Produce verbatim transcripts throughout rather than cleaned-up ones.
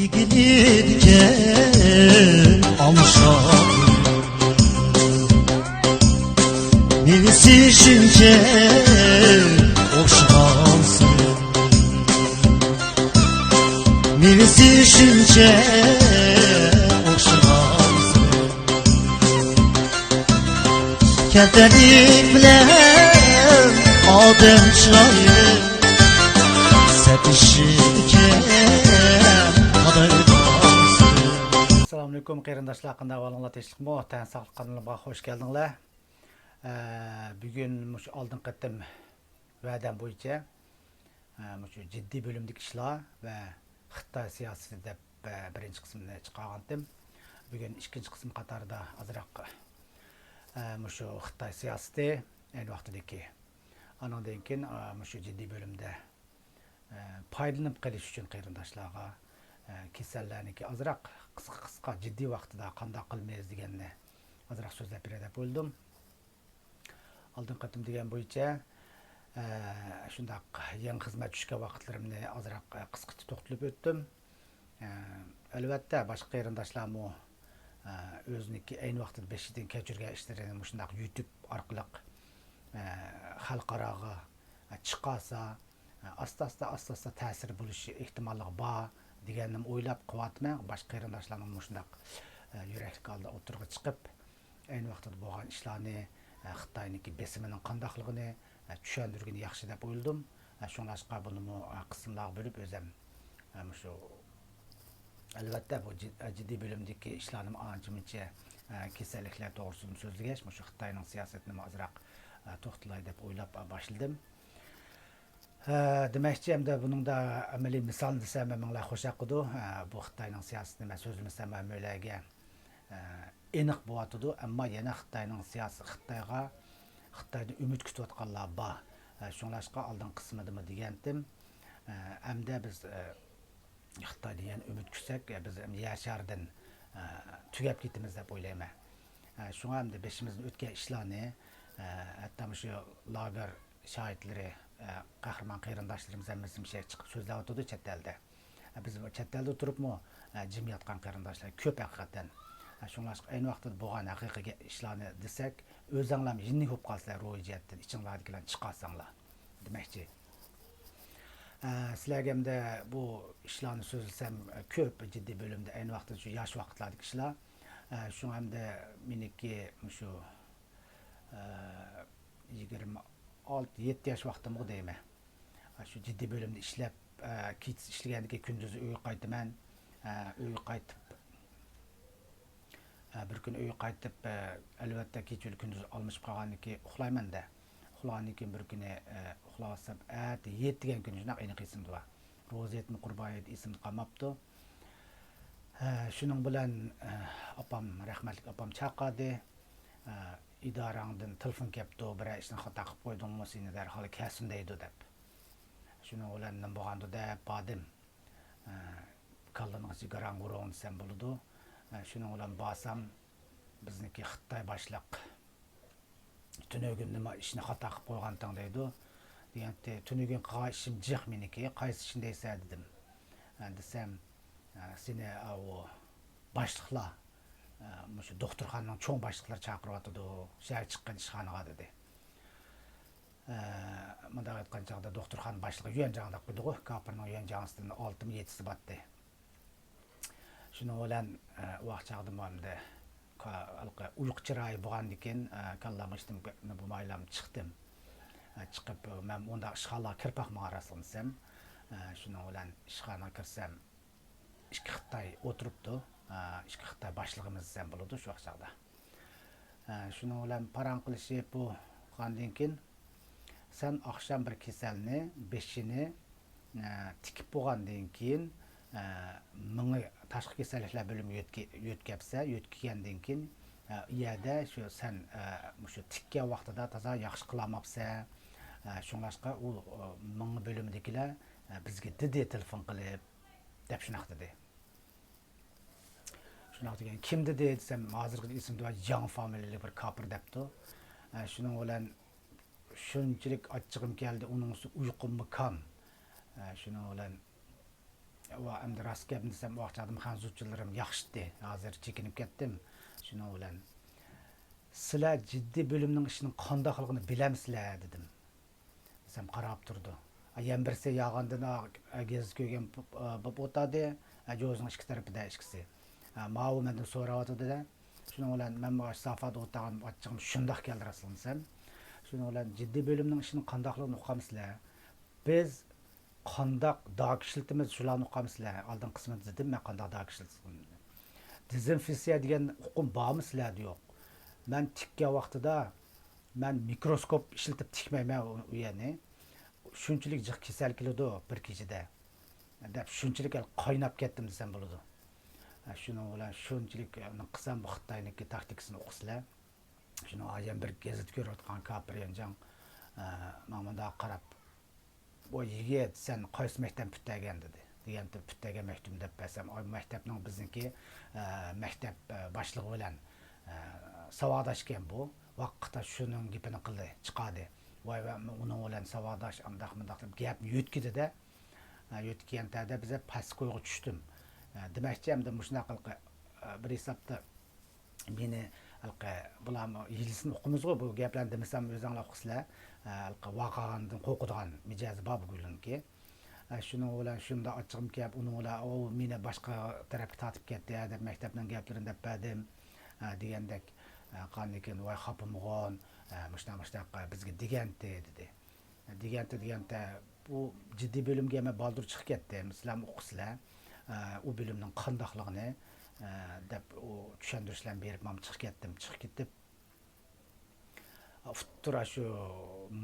ئىگىلىدىكەن ئاڭشاق. نېمىسى شۇنچە ئوخشىغانسىز؟ نېمىسى شۇنچە ئوخشىغانسىز؟ كەلتەرلىك بىلەن ئادەم چىرايى سەتىشىدىكەن قارايدىغانسىز. ئەسسالامۇئەلەيكۇم قېرىنداشلار، قانداق ئەھۋالىڭلار؟ تىنچلىقمۇ؟ تەن ساقلىق قانىلىمغا خوش كەلدىڭلار. ئە، بۈگۈن مۇشۇ ئالدىنقى قېتىم ۋەدەم بويىچە، ئە، مۇشۇ جىددىي بۆلۈمدىكى ئىشلار ۋە خىتاي سىياسىتى دەپ، ئە، بىرىنچى قىسىمنى چىقارغانتىم. بۈگۈن ئىككىنچى قىسىم قاتارىدا ئازراق، ئە، مۇشۇ خىتاي سىياسىتى ئەينى ۋاقتىدىكى، ئانىڭدىن كېيىن، ئە، مۇشۇ جىددىي بۆلۈمدە، ئە، پايدىلىنىپ قېلىش ئۈچۈن قېرىنداشلارغا، ئە، كېسەللەرنىڭكى ئازراق قىسقا قىسقا جىددىي ۋاقتىدا قانداق قىلىمىز دېگەننى ئازراق سۆزلەپ بېرەي دەپ ئويلىدىم. ئالدىنقى قېتىم دېگەن بويىچە، ئە، شۇنداق يېڭى خىزمەت چۈشكەن ۋاقىتلىرىمنى ئازراق، ئە، قىسقىچە توختىلىپ ئۆتتۈم. ئە، ئەلۋەتتە، باشقا قېرىنداشلارمۇ، ئە، ئۆزىنىڭكى ئەينى ۋاقتىدا بېشىدىن كەچۈرگەن ئىشلىرىنى مۇشۇنداق يۇتۇب ئارقىلىق، ئە، خەلقئاراغا، ئە، چىقارسا، ئە، ئاستا-ئاستا، ئاستا-ئاستا تەسىر بولۇش ئېھتىماللىقى بار دېگەننىمۇ ئويلاپ قۇۋۋاتىمەن. باشقا قېرىنداشلارنىڭ مۇشۇنداق، ئە، يۈرەكلىك ھالدا ئوتتۇرىغا چىقىپ، ئەينى ۋاقتىدا بولغان ئىشلارنى، ئە، خىتاينىڭكى بېسىمىنىڭ قانداقلىقىنى، ئە، چۈشەندۈرگىنى ياخشى دەپ ئويلىدىم. ئە، شۇڭلاشقا بۇنىمۇ، ئە، قىسىملارغا بۆلۈپ ئۆزەم، ئە، مۇشۇ، ئەلۋەتتە، بۇ جىد-، ئە، جىددىي بۆلۈمدىكى ئىشلارنىمۇ ئانچە-مۇنچە، ئە، كېسەللىكلەر توغرىسىدا سۆزلىگەچ، مۇشۇ خىتاينىڭ سىياسىتىنىمۇ ئازراق، ئە، توختىلاي دەپ ئويلاپ، ئە، باشلىدىم. ئە، دېمەكچى، ئەمدى بۇنىڭدا ئەمەلىي مىسال دېسەم، ھەممىڭلار خوش ھەققىدۇ. ئە، بۇ خىتاينىڭ سىياسىتىنى مەن سۆزلىمىسەم، ھەممەيلەرگە، ئە، ئېنىق بولۇۋاتىدۇ. ئەمما يەنە خىتاينىڭ سىياسىتى، خىتايغا، خىتايدا ئۈمىد كۈتۈۋاتقانلار بار. ئە، شۇڭلاشقا ئالدىنقى قىسمىدىمۇ دېگەنتىم، ئە، ئەمدى بىز، ئە، خىتايدىن يەنە ئۈمىد كۈتسەك، ئە، بىز ئەمدى يەر شارىدىن، ئە، تۈگەپ كېتىمىز دەپ ئويلايمەن. ئە، شۇڭا ئەمدى بېشىمىزدىن ئۆتكەن ئىشلارنى، ئە، ھەتتا مۇشۇ لاگېر شاھىتلىرى، ئە، قەھرىمان قېرىنداشلىرىمىز ھەممىسى مۇشۇ يەرگە چىقىپ سۆزلەۋاتىدۇ چەت ئەلدە. ئە، بىز چەت ئەلدە تۇرۇپمۇ، ئە، جىم ياتقان قېرىنداشلار كۆپ ھەقىقەتەن. ئە، شۇڭلاشقا ئەينى ۋاقتىدا بولغان ھەقىقىي گە-، ئىشلارنى دېسەك، ئۆزەڭلارمۇ يىننىك بولۇپ قالىسىلەر روھىي جەھەتتىن، ئىچىڭلاردىكىلەرنى چىقارساڭلار دېمەكچى. ئە، سىلەرگە ئەمدى بۇ ئىشلارنى سۆزلىسەم، ئە، كۆپ جىددىي بۆلۈمدە ئەينى ۋاقىتتا شۇ ياش ۋاقىتلاردىكى ئىشلار. ئە، شۇڭا ئەمدى مېنىڭكى مۇشۇ، ئە، يىگىرمە ئالتە، يەتتە ياش ۋاقتىمغۇ دەيمەن. ئە، شۇ جىددىي بۆلۈمدە ئىشلەپ، ئە، كېچىسى ئىشلىگەندىن كېيىن كۈندۈزى ئۆيگە قايتىمەن. ئە، ئۆيگە قايتىپ، ئە، بىر كۈنى ئۆيگە قايتىپ، ئە، ئەلۋەتتە، كېچە بىلەن كۈندۈز ئالمىشىپ قالغاندىن كېيىن ئۇخلايمەن-دە. ئۇخلىغاندىن كېيىن بىر كۈنى، ئە، ئۇخلاۋاتسام، ئەتە ھېيت دېگەن كۈنى شۇنداق ئېنىق ئېسىمدە بار. روزا ھېيتمۇ، قۇربان ھېيت ئېسىمدە قالماپتۇ. ئە، شۇنىڭ بىلەن، ئە، ئاپام، رەھمەتلىك ئاپام چاقىردى. ئە، ئىدارەڭدىن تېلېفون كەپتۇ، بىرەر ئىشنى خاتا قىلىپ قويدۇڭمۇ، سېنى دەرھال كەلسۇن دەيدۇ دەپ. شۇنىڭ بىلەن نېمە بولغاندۇ دەپ باردىم. ئە، كاللىنىڭ ئىچى گاراڭ-گۇرۇڭ دېسەم بولىدۇ. ئە، شۇنىڭ بىلەن بارسام، بىزنىڭكى خىتاي باشلىق، تۈنۈگۈن نېمە ئىشنى خاتا قىلىپ قويغانتىڭ دەيدۇ. دېگەنتى، تۈنۈگۈن قىلغان ئىشىم جىق مېنىڭكى، قايسى ئىشنى دەيسەن دېدىم. ئە، دېسەم، ئە، سېنى ئاۋۇ باشلىقلار، ئە، مۇشۇ دوختۇرخانىنىڭ چوڭ باشلىقلىرى چاقىرىۋاتىدۇ، شەھەرگە چىققىن ئىشخانىغا دېدى. ئە، مۇنداق ئېيتقان چاغدا دوختۇرخانا باشلىقى يۈەنجاڭ دەپ قويدۇغۇ، كاپىرنىڭ يۈەنجاڭسىدىن ئالتىمۇ يەتتىسى باتتى. شۇنىڭ بىلەن، ئە، ئۇ ۋاقىت چاغدىمۇ ئەمدى كا-، ھېلىقى ئۇيقۇ چىرايى بولغاندىكىن، ئە، كاللامغا ھېچنېمە بولمايلا چىقتىم. ئە، چىقىپ، مەن ئۇنداق ئىشخانىلارغا كىرىپ باقمىغان راستىنى دېسەم. ئە، شۇنىڭ بىلەن ئىشخانىغا كىرسەم، ئىككى خىتاي ئولتۇرۇپتۇ. ئىككى خىتاي باشلىقىمىز دېسەم بولىدۇ شۇ چاغدا. شۇنىڭ بىلەن پاراڭ قىلىشىپ بولغاندىن كېيىن، سەن ئاخشام بىر كېسەلنى، بېشىنى تىكىپ بولغاندىن كېيىن، مېڭە تاشقى كېسەللىكلەر بۆلۈمىگە يۆتكە-، يۆتكەپسەن، يۆتكىگەندىن كېيىن، ئۇ يەردە شۇ سەن مۇشۇ تىككەن ۋاقتىدا تازا ياخشى قىلالماپسەن. شۇڭلاشقا ئۇ مېڭە بۆلۈمىدىكىلەر بىزگە دېدى تېلېفون قىلىپ، دەپ شۇنداق دېدى. شۇنداق دېگەن، كىم دېدى دېسەم، ھازىرغىچە ئېسىمدە بار، جاڭ فامىلىلىك بىر كاپىر دەپتۇ. ئە، شۇنىڭ بىلەن شۇنچىلىك ئاچچىقىم كەلدى، ئۇنىڭ ئۈستىگە ئۇيقۇممۇ كام. ئە، شۇنىڭ بىلەن ۋا ئەمدى راست گەپنى دېسەم، ئۇ چاغدا خەنزۇچىلىرىم ياخشىتتى. ھازىر چېكىنىپ كەتتىم. شۇنىڭ بىلەن، سىلەر جىددىي بۆلۈمنىڭ ئىشىنىڭ قانداقلىقىنى بىلەمسىلەر؟ دېدىم. دېسەم، قاراپ تۇرىدۇ. يەنە بىرسى ياغاندىن گېزىت كۆرگەن بولۇپ ئولتۇردى. جوزىنىڭ ئىككى تەرىپىدە ئىككىسى. ماۋۇ مەندىن سوراۋاتىدۇ-دە. شۇنىڭ بىلەن مەن مۇشۇ سافادا ئولتۇرغان ئاچچىقىم شۇنداق كەلدى، راستىنى دېسەم. شۇنىڭ بىلەن جىددىي بۆلۈمنىڭ ئىشىنىڭ قانداقلىقىنى ئۇقامسىلەر؟ بىز قانداق داك ئىشلىتىمىز، شۇلارنى ئۇقامسىلەر؟ ئالدىنقى قىسمىدا دېدىم مەن قانداق داك ئىشلىتىمىز. دېزىنفېكسىيە دېگەن ئۇقۇم بارمۇ سىلەردە؟ يوق. مەن تىككەن ۋاقتىدا مەن مىكروسكوپ ئىشلىتىپ تىكمەيمەن ئۇ يەرنى. شۇنچىلىك جىق كېسەل كېلىدۇ بىر كېچىدە، دەپ شۇنچىلىك قايناپ كەتتىم دېسەم بولىدۇ. شۇنىڭ بىلەن شۇنچىلىك قىلسام، بۇ خىتاينىڭكى تاكتىكىسىنى ئۇقىسىلەر. شۇنىڭ يەنە بىر گېزىت كۆرۈۋاتقان كاپىر يەنجاڭ ماڭا مۇنداق قاراپ، بۇ يىگىت، سەن قايسى مەكتەپنى پۈتتۈرگەن؟ دېدى. دېگەنتىم، پۈتتۈرگەن مەكتىپىمنى دەپ بەرسەم، ئاي، مەكتەپنىڭ بىزنىڭكى، ئە، مەكتەپ، ئە، باشلىقى بىلەن، ئە، ساۋاقداش ئىكەن بۇ. ۋاقىتتا شۇنىڭ گېپىنى قىلدى، چىقاردى. ۋاي، ۋاي، ئۇنىڭ بىلەن ساۋاقداش، ئانداق، مۇنداق دەپ گەپنى يۆتكىدى-دە. ئە، يۆتكىگەندە بىز پەسكويغا چۈشتۈم. ئە، دېمەكچى، ئەمدى مۇشۇنداق قىلىپ، ئە، بىر ھېسابتا مېنى ھېلىقى، بۇلارمۇ ھىيلىسىنى ئۇقىمىزغۇ، بۇ گەپلەرنى دېمىسەم ئۆزۈڭلار ئۇقىسىلەر. ھېلىقى ۋارقىرىغاندىن قورقىدىغان مىجەزى بار بۇ گۈلنىڭكى. شۇنىڭ بىلەن شۇنداق ئاچچىقىم كېلىپ، ئۇنىڭ بىلەن ئۇ مېنى باشقا تەرەپكە تارتىپ كەتتى دەپ مەكتەپنىڭ گەپلىرىنى دەپ بەردىم دېگەندەك. قاندىكىن، ۋاي خاپىمىغىن، مۇشۇنداق مۇشۇنداق بىزگە دېگەنتى دېدى. دېگەنتى، دېگەنتە، بۇ جىددىي بۆلۈمگە مەن بالدۇر چىقىپ كەتتىم. سىلەرمۇ ئۇقىسىلەر، ئە، ئۇ بۆلۈمنىڭ قانداقلىقىنى، ئە، دەپ ئۇ چۈشەندۈرۈشلەرنى بېرىپ مانا چىقىپ كەتتىم. چىقىپ كېتىپ، ئۇتتۇرا شۇ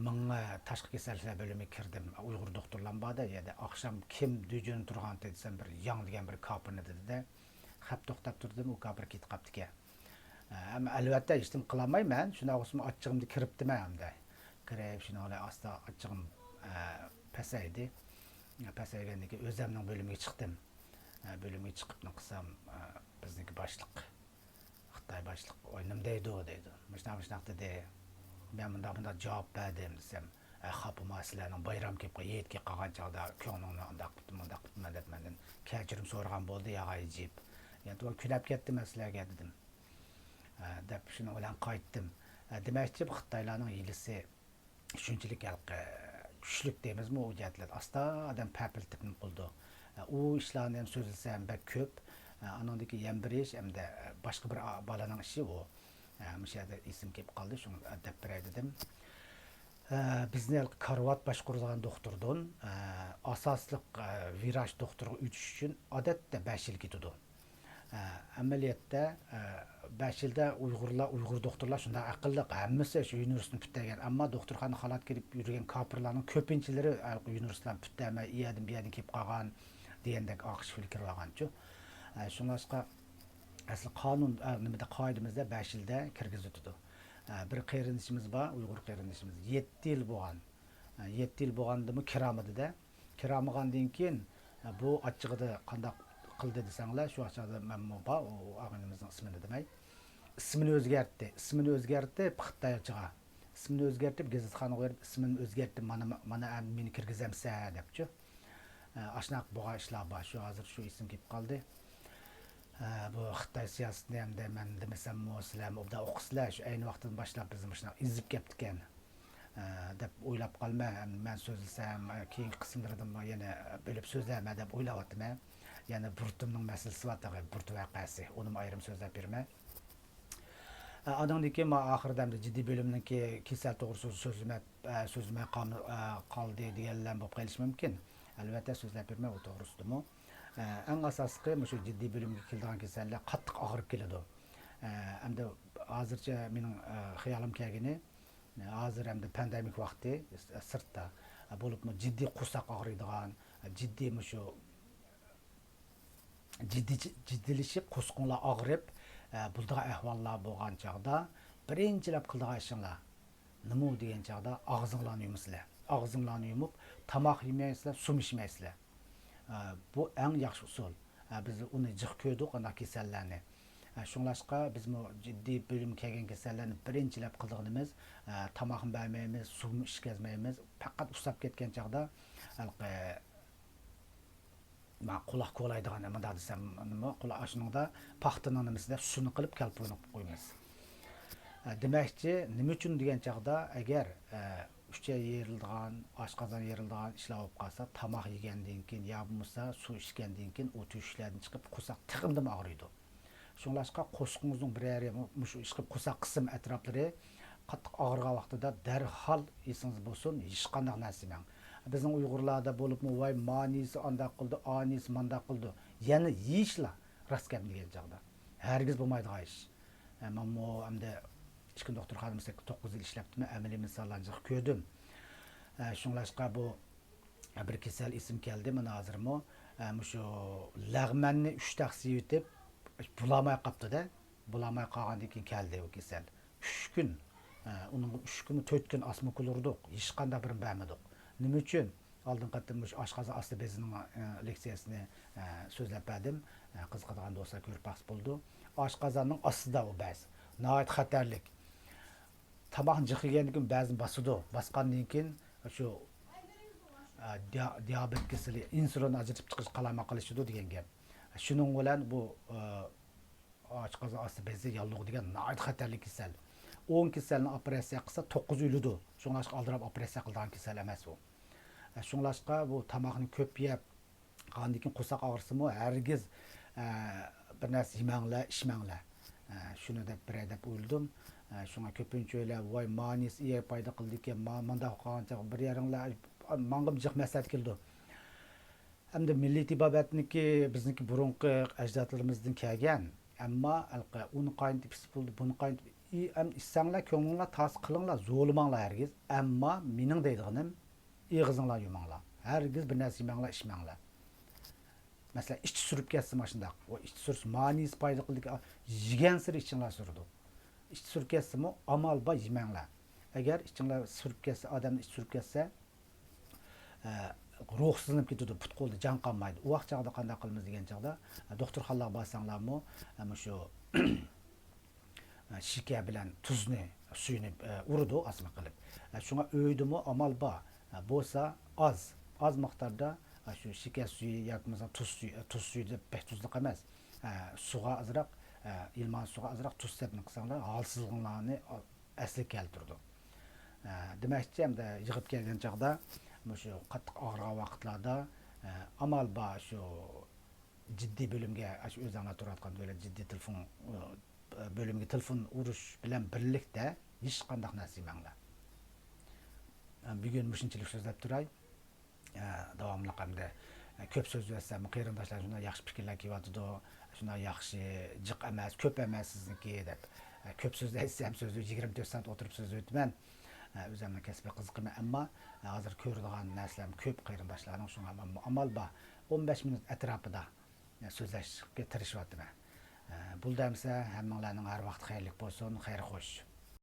مېڭە تاشقى كېسەللىكلەر بۆلۈمىگە كىردىم. ئۇيغۇر دوختۇرلار بار-دە، يەردە ئاخشام كىم دۈجۈن تۇرغانتى دېسەم، بىر ياڭ دېگەن بىر كاپىرنى دېدى-دە. خەپ توختاپ تۇردۇم، ئۇ كاپىر كېتىپ قاپتىكەن. ئەمما ئەلۋەتتە ھېچنېمە قىلالمايمەن، شۇنداق بولسىمۇ ئاچچىقىمدا كىرىپتىمەن ئەمدى. كىرىپ شۇنىڭ بىلەن ئاستا ئاچچىقىم، ئە، پەسەيدى. پەسەيگەندىن كېيىن ئۆزەمنىڭ بۆلۈمىگە چىقتىم. ئە، بۆلۈمگە چىقىپ نېمە قىلسام، ئە، بىزنىڭكى باشلىق، خىتاي باشلىق، ۋاي نېمە دەيدۇ دەيدۇ. مۇشۇنداق مۇشۇنداق دېدى. مەن مۇنداق مۇنداق جاۋاب بەردىم دېسەم، ئە، خاپىما، سىلەرنىڭ بايرام كېلىپ قال-، ھېيت كېلىپ قالغان چاغدا كۆڭلۈڭنى ئانداق قىپتىم، مۇنداق قىپتىمەن دەپ مەندىن كەچۈرۈم سورىغان بولدى، ياغا ئىجىپ. يەنە كۈلەپ كەتتىم مەن سىلەرگە دېدىم. ئە، دەپ شۇنىڭ بىلەن قايتتىم. ئە، دېمەكچى، بۇ خىتايلارنىڭ ھىيلىسى شۇنچىلىك ھېلىقى كۈچلۈك دەيمىزمۇ، ئۇ جەھەتلەردە ئاستا ئادەم پەپىلىتىپ نېمە قىلىدۇ. ئە، ئۇ ئىشلارنى ھەم سۆزلىسەم بەك كۆپ. ئە، ئانىڭدىن كېيىن يەنە بىر ئىش، ئەمدى باشقا بىر ئا-، بالىنىڭ ئىشى ئۇ. ئە، مۇشۇ يەردە ئېسىم كېلىپ قالدى، شۇڭا دەپ بېرەي دېدىم. ئە، بىزنى ھېلىقى كارىۋات باشقۇرىدىغان دوختۇردىن، ئە، ئاساسلىق، ئە، ۋىراچ دوختۇرغا ئۆتۈش ئۈچۈن ئادەتتە بەش يىل كېتىدۇ. ئە، ئەمەلىيەتتە، ئە، بەش يىلدا ئۇيغۇرلار، ئۇيغۇر دوختۇرلار شۇنداق ئەقىللىق، ھەممىسى شۇ يۇنىۋېرسىتېتنى پۈتتۈرگەن. ئەمما دوختۇرخانىغا خالات كىرىپ يۈرگەن كاپىرلارنىڭ كۆپىنچىلىرى، ئە، يۇنىۋېرسىتېتلارنى پۈتتۈرمەي، ئۇ يەردىن بۇ يەردىن كېلىپ قالغان دېگەندەك ئاقىش پۇلى كىرىۋالغانچۇ. ئە، شۇڭلاشقا ئەسلى قانۇن، ئە، نېمىدە، قائىدىمىزدە بەش يىلدا كىرگۈزۈۋېتىدۇ. ئە، بىر قېرىندىشىمىز بار، ئۇيغۇر قېرىندىشىمىز. يەتتە يىل بولغان. ئە، يەتتە يىل بولغاندىمۇ كىرەلمىدى-دە. كىرەلمىگەندىن كېيىن، ئە، بۇ ئاچچىقىدا قانداق قىلدى دېسەڭلار، شۇ ئاچچىقىدا مەنمۇ بار، ئۇ، ئۇ ئاغىنىمىزنىڭ ئىسمىنى دېمەي. ئىسمىنى ئۆزگەرتتى. ئىسمىنى ئۆزگەرتىپ، خىتايچىغا. ئىسمىنى ئۆزگەرتىپ، گېزىتخانىغا بېرىپ، ئىسمىنى ئۆزگەرتتىم، مانا، مانا ئەمدى مېنى كىرگۈزەمسە دەپچۇ. ئە، ئاشۇنداق بولغان ئىشلار بار. شۇ ھازىر شۇ ئېسىمگە كېلىپ قالدى. ئە، بۇ خىتاي سىياسىتىنى ئەمدى مەن دېمىسەممۇ، سىلەرمۇ ئوبدان ئۇقىسىلەر، شۇ ئەينى ۋاقتىدىن باشلاپ بىزنى مۇشۇنداق ئېزىپ كەپتىكەن، ئە، دەپ ئويلاپ قالىمەن. ئەمدى مەن سۆزلىسەم، ئە، كېيىنكى قىسىملىرىدىمۇ يەنە بۆلۈپ سۆزلەرمەن دەپ ئويلاۋاتىمەن. يەنە بۇرتۇمنىڭ مەسىلىسى بار تېخى، بۇرت ۋەقەسى. ئۇنىمۇ ئايرىم سۆزلەپ بېرىمەن. ئە، ئانىڭدىن كېيىن مانا ئاخىرىدا ئەمدى جىددىي بۆلۈمنىڭكى كېسەل توغرىسىدا سۆزلىمەي، ئە، سۆزلىمەي قال-، ئە، قالدى دېگەنلەر بولۇپ قېلىشى مۇمكىن. ئەلۋەتتە سۆزلەپ بېرىمەن ئۇ توغرىسىدىمۇ. ئە، ئەڭ ئاساسلىقى مۇشۇ جىددىي بۆلۈمگە كېلىدىغان كېسەللەر قاتتىق ئاغرىپ كېلىدۇ. ئە، ئەمدى ھازىرچە مېنىڭ، ئە، خىيالىم كەلگىنى، ئە، ھازىر ئەمدى پاندېمىك ۋاقتى، سىرتتا، ئە، بولۇپمۇ جىددىي قورساق ئاغرىيدىغان، ئە، جىددىي مۇشۇ جىددىي-، جىددىيلىشىپ، قورسىقىڭلار ئاغرىپ، ئە، بولىدىغان ئەھۋاللار بولغان چاغدا، بىرىنچىلەپ قىلىدىغان ئىشىڭلار نېمە دېگەن چاغدا، ئاغزىڭلارنى يۇمىسىلەر. ئاغزىڭلارنى يۇمۇپ، تاماق يېمەيسىلەر، سۇمۇ ئىچمەيسىلەر. ئە، بۇ ئەڭ ياخشى ئۇسۇل. ئە، بىز ئۇنى جىق كۆردۇق، ئانداق كېسەللەرنى. ئە، شۇڭلاشقا بىزمۇ جىددىي بۆلۈمگە كەلگەن كېسەللەرنى بىرىنچىلەپ قىلىدىغىنىمىز، ئە، تاماقمۇ بەرمەيمىز، سۇمۇ ئىچكۈزمەيمىز. پەقەت ئۇسساپ كەتكەن چاغدا، ھېلىقى، ما قۇلاق كولايدىغان، مۇنداق دېسەم، نېمە، قۇلاق ئاشۇنىڭدا پاختىنىڭ نېمىسىدە سۇنى قىلىپ كەلپۇنى قىلىپ قويىمىز. ئە، دېمەكچى، نېمە ئۈچۈن دېگەن چاغدا، ئەگەر، ئە، ئۈچەي يېرىلىدىغان، ئاشقازان يېرىلىدىغان ئىشلار بولۇپ قالسا، تاماق يېگەندىن كېيىن يا بولمىسا سۇ ئىچكەندىن كېيىن ئۇ تۆشۈكلەردىن چىقىپ قورساق تېخىمۇ ئاغرىيدۇ. شۇڭلاشقا قورسىقىڭىزنىڭ بىرەرى مۇ-، مۇشۇ ئىشقىلىپ قورساق قىسىم ئەتراپلىرى قاتتىق ئاغرىغان ۋاقتىدا دەرھال ئېسىڭىزدە بولسۇن، ھېچقانداق نەرسە يېمەڭ. بىزنىڭ ئۇيغۇرلاردا بولۇپمۇ، ۋاي، مانىسى ئانداق قىلىدۇ، ئانىسى مانداق قىلىدۇ. يەنە يېيىشلا راست گەپنى دېگەن چاغدا. ھەرگىز بولمايدىغان ئىش. ئە، مەنمۇ ئەمدى ئىچكى دوختۇرخانىمىزدا توققۇز يىل ئىشلەپتىمەن، ئەمەلىي مىساللارنى جىق كۆردۈم. ئە، شۇڭلاشقا بۇ بىر كېسەل ئېسىمگە كەلدى، مانا ھازىرمۇ، ئە، مۇشۇ لەغمەننى ئۈچ تەخسە يېۋېتىپ، بولالماي قاپتۇ-دە. بولالماي قالغاندىن كېيىن كەلدى ئۇ كېسەل. ئۈچ كۈن، ئە، ئۇنىڭغا ئۈچ كۈنمۇ، تۆت كۈن ئاسمىكۇل ئۇردۇق، ھېچقانداق بىرىنى بەرمىدۇق. نېمە ئۈچۈن؟ ئالدىنقى قېتىم مۇشۇ ئاشقازان ئاستى بېزىنىڭ، ئە، لېكسىيەسىنى، ئە، سۆزلەپ بەردىم. ئە، قىزىقىدىغان دوستلار كۆرۈپ باقسا بولىدۇ. ئاشقازاننىڭ ئاستىدا ئۇ بەز. ناھايىتى خەتەرلىك. تاماقنى جىق يېگەندىن كېيىن بەزىنى باسىدۇ. باسقاندىن كېيىن شۇ، ئە، دىيا-، دىيابېت كېسىلى، ئىنسۇلىن ئاجرىتىپ چىقىرىش قالايمىقانلىشىدۇ دېگەن گەپ. شۇنىڭ بىلەن بۇ، ئە، ئاشقازان ئاستى بېزى ياللۇغى دېگەن ناھايىتى خەتەرلىك كېسەل. ئون كېسەلنى ئوپېراتسىيە قىلسا، توققۇزى ئۆلىدۇ. شۇڭلاشقا ئالدىراپ ئوپېراتسىيە قىلىدىغان كېسەل ئەمەس ئۇ. شۇڭلاشقا بۇ تاماقنى كۆپ يەپ، ئاندىن كېيىن قورساق ئاغرىسىمۇ، ھەرگىز، ئە، بىر نەرسە يېمەڭلار، ئىچمەڭلار. ئە، شۇنى دەپ بېرەي دەپ ئويلىدىم. ئە، شۇڭا كۆپىنچە ئۆيلەر، ۋاي، مانىسى ئىگە پايدا قىلىدىكەن، ما-، مانداق قىلغانچە بىر يېرىڭلار، ماڭىمۇ جىق مەسلىھەت كېلىدۇ. ئەمدى مىللىي تېبابەتنىكى بىزنىڭكى بۇرۇنقى ئەجدادلىرىمىزدىن كەلگەن، ئەمما ھېلىقى ئۇنى قاينىتىپ ئىچسە بولىدۇ، بۇنى قاينىتىپ، ئى-، ئەم، ئىچسەڭلار، كۆڭلۈڭلار تازا قىلىڭلار، زورلىماڭلار ھەرگىز. ئەمما مېنىڭ دەيدىغىنىم، ئېغىزىڭلار يۇماڭلار. ھەرگىز بىر نەرسە يېمەڭلار، ئىچمەڭلار. مەسىلەن، ئىچى سۈرۈپ كەتسە ماشۇنداق. ئۇ ئىچى سۈرسە مانىسى پايدا قىلىدىكەن، يېگەنسېرى ئىچىڭلار سۈرىدۇ. ئىچى سۈرۈپ كەتسىمۇ ئامال بار يېمەڭلار. ئەگەر ئىچىڭلار سۈرۈپ كەتسە، ئادەمنىڭ ئىچى سۈرۈپ كەتسە، ئە، روھسىزلىنىپ كېتىدۇ، پۇت-قولدا جان قالمايدۇ. ئۇ ۋاقىت چاغدا قانداق قىلىمىز دېگەن چاغدا، ئە، دوختۇرخانىلارغا بارساڭلارمۇ، ئە، مۇشۇ، ئە، شېكەر بىلەن تۇزنى، سۈيىنى، ئە، ئۇرىدۇ ئاسما قىلىپ. ئە، شۇڭا ئۆيدىمۇ ئامال بار. ئە، بولسا ئاز، ئاز مىقداردا، ئە، شۇ شېكەر سۈيى ياكى بولمىسا تۇز سۈيى، ئە، تۇز سۈيى دەپ بەك تۇزلۇق ئەمەس. ئە، سۇغا ئازراق، ئە، ئىلمان سۇغا ئازراق تۇز سەپنى قىلساڭلار، ھالسىزلىقىڭلارنى ئەسلىگە كەلتۈرىدۇ. ئە، دېمەكچى، ئەمدى يىغىپ كەلگەن چاغدا مۇشۇ قاتتىق ئاغرىغان ۋاقىتلاردا، ئە، ئامال بار شۇ جىددىي بۆلۈمگە، ئاشۇ ئۆزۈڭلار تۇرۇۋاتقان دۆلەت جىددىي تېلېفون، ئە، بۆلۈمگە تېلېفون ئۇرۇش بىلەن بىرلىكتە ھېچقانداق نەرسە يېمەڭلار. ئە، بۈگۈن مۇشۇنچىلىك سۆزلەپ تۇراي. ئە، داۋاملىق ئەمدى، ئە، كۆپ سۆزلىۋەتسەم، قېرىنداشلار شۇنداق ياخشى پىكىرلەر كېلىۋاتىدۇ، شۇنداق ياخشى، جىق ئەمەس، كۆپ ئەمەس سىزنىڭكى دەپ. ئە، كۆپ سۆزلەيسەم، سۆزلەپ يىگىرمە تۆت سائەت ئولتۇرۇپ سۆزلىۋېتىمەن. ئە، ئۆزۈمنىڭ كەسپىي قىزىقىمەن، ئەمما، ئە، ھازىر كۆرىدىغان نەرسىلەرمۇ كۆپ قېرىنداشلارنىڭ، شۇڭا مەنمۇ ئامال بار ئون بەش مىنۇت ئەتراپىدا، ئە، سۆزلەشكە تىرىشىۋاتىمەن. ئە، بولدى ئەمىسە، ھەممىڭلارنىڭ ھەر ۋاقىت خەيرلىك بولسۇن، خەير خوش.